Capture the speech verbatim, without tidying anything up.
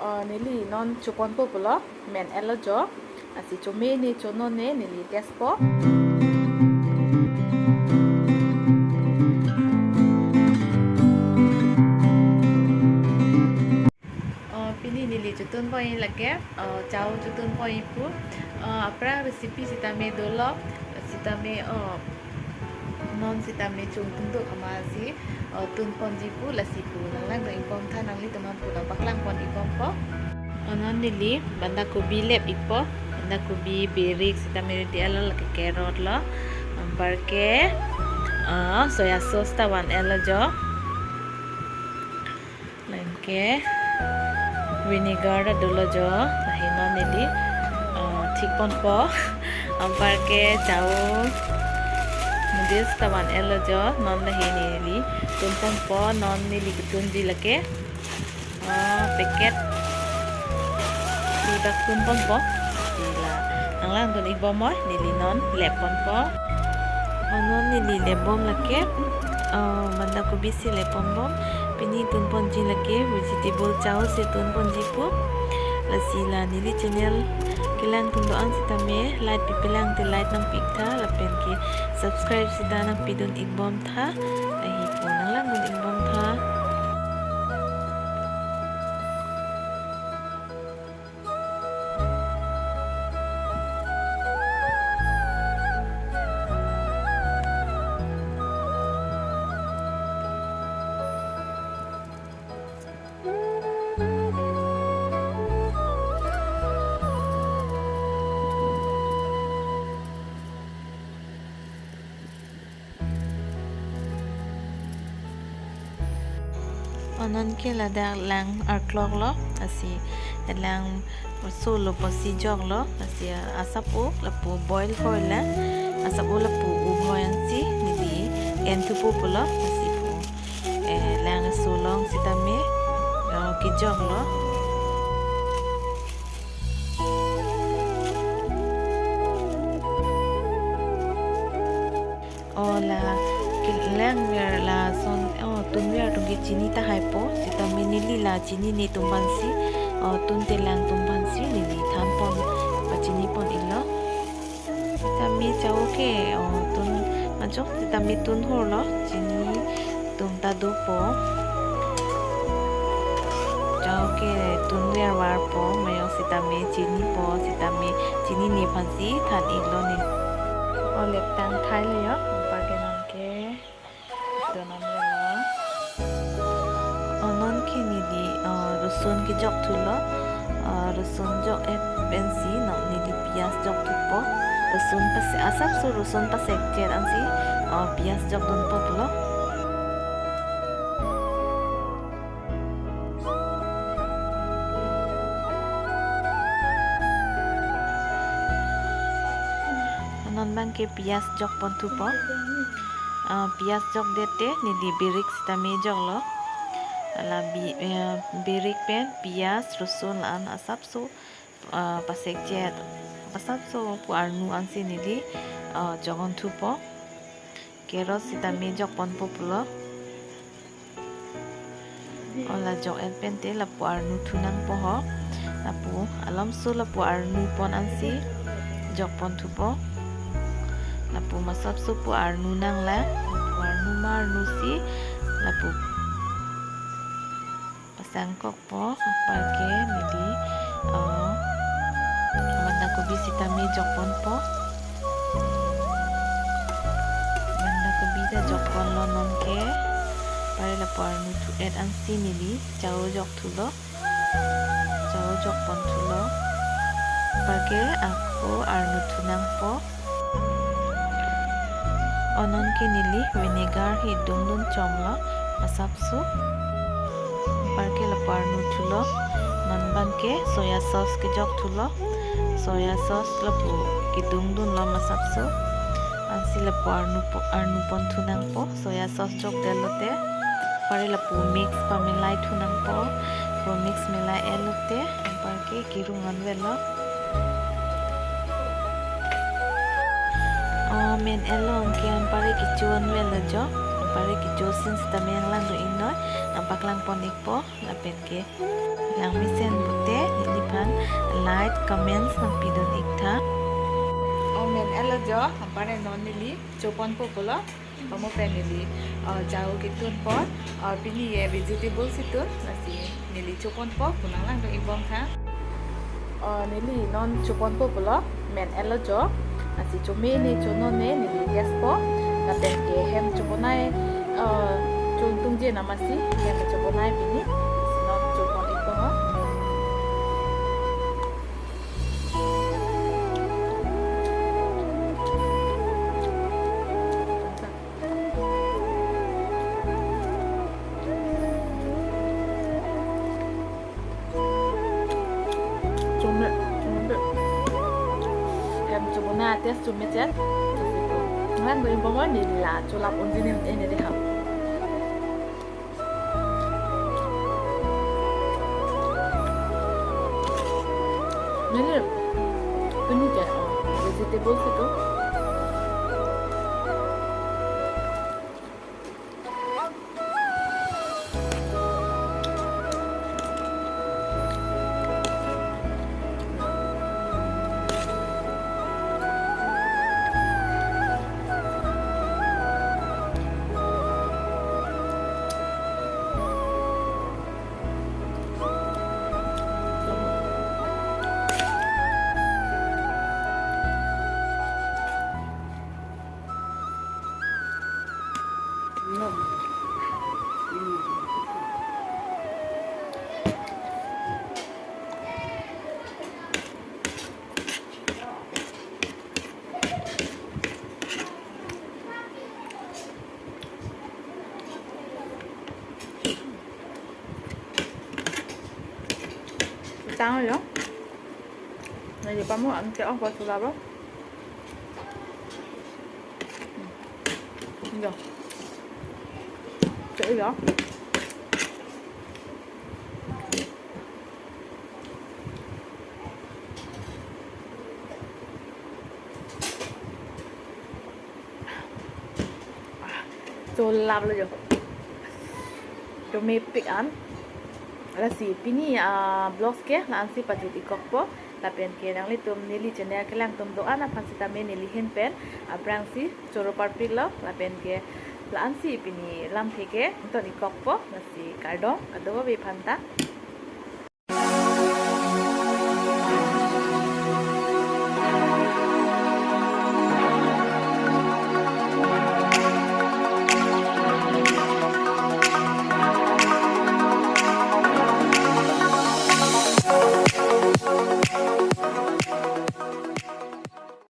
Uh, neli non choponpo pulo, men-etlo jo. Lasi chome ne chonon ne neli testpo. Uh, pini neli chotunpo-i lake, uh, chow chotunpo-i pu. Uh, aphrang recipe sitame dolo, sitame, uh, non sitame chungtung do kama si, uh, tunponji pu lasi pu nanglangdun-ik bom tha, nanglitum aphan pu nangpaklangpon-ik bompo. Uh, non neli banda kobi lep-ikpo, banda kobi, birik sitame ready-etlo, lake carrot lo, anparke, uh, soya sauce ta van-etlo jo. Lake vinegar ta dolo jo, lahin non neli, uh, thikponpo. Anparke chow noodles ta van-etlo jo, non lahin neli tunponpo, non neli ketunji lake, uh, packet pi bak tunponpo. Sila nanglangdun-ik bom oi, neli non lepponpo. Uh, non neli lepbom lake, uh, banda kobi si lepponbom. Pini tunponji lake vegetable chow si tunponji pu. Lasi la neli channel kelang atum do-an sitame like pipelang te like nangpi-ik tha, lapenke subscribe sita nangpidun-ik bom tha. Lahi pu nanglangdun-ik bom tha. Oh, non ke ladak lang arkloklo, lasi lang solo pusi joklo, lasi asap-o lapu boil hoi la, asap-o lapu u hoi ansi neli enthupo pulo, lasi pu, eh, lang solong sitame, oh, kejoklo. Oh, la kelangver lason, oh, tunver atum ke chini tahaipo, sitame neli la chini netum aphansi, oh, tunte langtum aphansi neli thanpon, pachinipon-iklo. Sitame chow ke, oh, tun, majok sitame tunhorlo, chini tum ta dopo. Chow ke tunver varpo, majok sitame chinipo, sitame chinine aphansi than-iklo neli. Oh, leptang thailo jo, anparke non ke donon lo. Oh, non ke neli, oh, rosun kejok thulo. Oh, rosun jok-et pensi non neli piyaj jok thupo. Rosun pasek, asapso rosun pasekchet ansi, oh, piyaj jokdunpo pulo. Non abangke piyaj jokpon thupo. Ah, piyaj jokdet te neli birik sitame joklo. La bi-, eh, birik pen piyaj, rosun la-an asapso, ah, pasekchet, asapso pu arnu ansi neli, ah, jokpon thupo. Carrot sitame jokponpo pulo. Oh, la jok-et pen te lapu arnu thunangpo ho. Lapu alamso lapu arnupon ansi jokpon thupo. Lapu masapso pu arnu nang la, lapu arnu ma arnu si, lapu pasangkokpo, anparke neli, oh, banda kobi sitame jokponpo. Banda kobi ta jokponlo non ke. Anpar lapu arnu thu-et ansi neli chow jok thulo. Chow jokpon thulo. Anparke ako arnu thunangpo. Oh, non ke neli vinegar hi dungdun chomlo, masapso. Anparke lapu arnu thulo. Non abangke soya sauce kejok thulo. Soya sauce lapu kedungdunlo masapso. Ansi lapu arnupo, arnupon thunangpo. Soya sauce jokdetlo te, anpar lapu mix pamelai thunangpo. Lapu mix melai-etlo te, anparke kerung anvetlo. Oh, men-etlo, anke anpar kecho anvetlo jo. Anpar kecho sin sitame nanglangdun-iknoi, nangpaklangpon-ikpo, lapenke langmesen neliphan like, comments nangpidun iktha. O men-etlo jo, apar non neli choponpo pulo. Pamo pen neli, uh, jaru ketunpo, uh, pini ye vegetable si tun, lasi neli choponpo, pu nanglangdun ikbomtha. Uh, neli non choponpo pulo, men-etlo jo, lasi chome ne chonon ne neli testpo, lapen ke hem chobonai, uh, chontung je namasi, hem chobonai pini, lasi non chopon ikpo ho. Chome, chome. Hem chobonai test chome chet. Ngan bo imbong ni la cholap unji ni un-e ne de ham. Neli, pini ke, oh, vegetable si tun. Tang yo. Neli pamo an ke ong ko sula bo. Yo. Che yo. Cholaplo jo. Chomepik an. Lasi pini, ah, vlogs ke la-ansi pajut-ik kokpo. Lapen ke nanglitum neli channel kelang atum do-an aphan sitame neli ahin pen aphrangsi choro parpiklo. Lapen ke la-ansi pini lamthe ke ton-ik kokpo. Lasi kardom kadokave aphanta.